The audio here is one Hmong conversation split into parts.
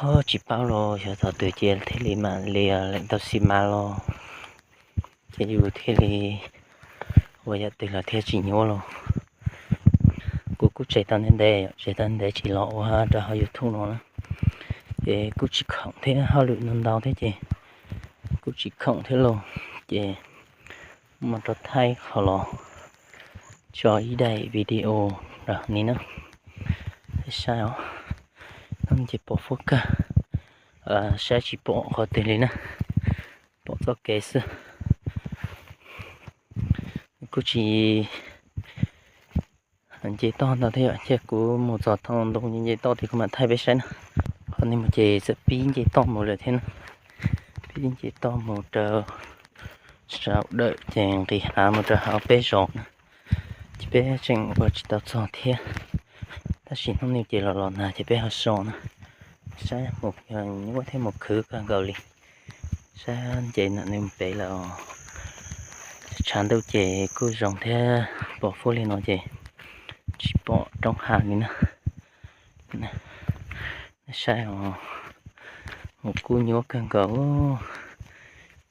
Tsis paub los xyov thaum twg ces thiaj li mam li leem tau xi mas los, ces yus thiaj li ua yam twg los thiaj tsis nyuaj los. Kuv kuj tseg tau ntev ntev, tseg tau ntev tsis los ua rau hauv YouTube no na, ces kuj tsis khoom thiab, hauj lwm ntau ntau thiab ces kuj tsis khoom thiab los, ces mus rau thaij qhov los tso ib daim video rau ni na. Saib os, no ces pom fuab kawg, saib tsis pom qhov twg li na, pom txoj kev xwb. Kuj tsis nce toj ntau thiab yom, thiab kuv mus txog thoob ntoo nce toj tias kuv mam thaij peb saib na. Qhov no mus ces txawm pib nce toj mus lawm thiab na, pib nce toj mus rau saum dawm ces nqis hav mus rau hauv peb zos na, ces peb tseem ua tsis tau txog thiab. Tab sis hnub no ces los los nag ces peb ho so na, saib mus nyuaj thiab mus khwv kawg nkaus li. Saib nce nam nws mus pem lawm, tshav ntuj ces kuj zoo thiab, pom fuab li no ces tsis pom roob hav li na. Saib os, mus kuj nyuaj kawg nkaus,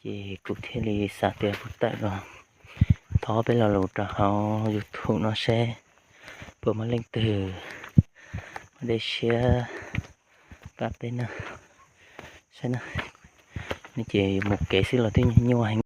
ces kuv thiaj li xav tias kuv tawm los thov peb lo lus rau hauv YouTube no seb puas muaj leej twg muaj dej siab pab peb na. Saib na, no ces mus kev xwb los twb nyuaj heev.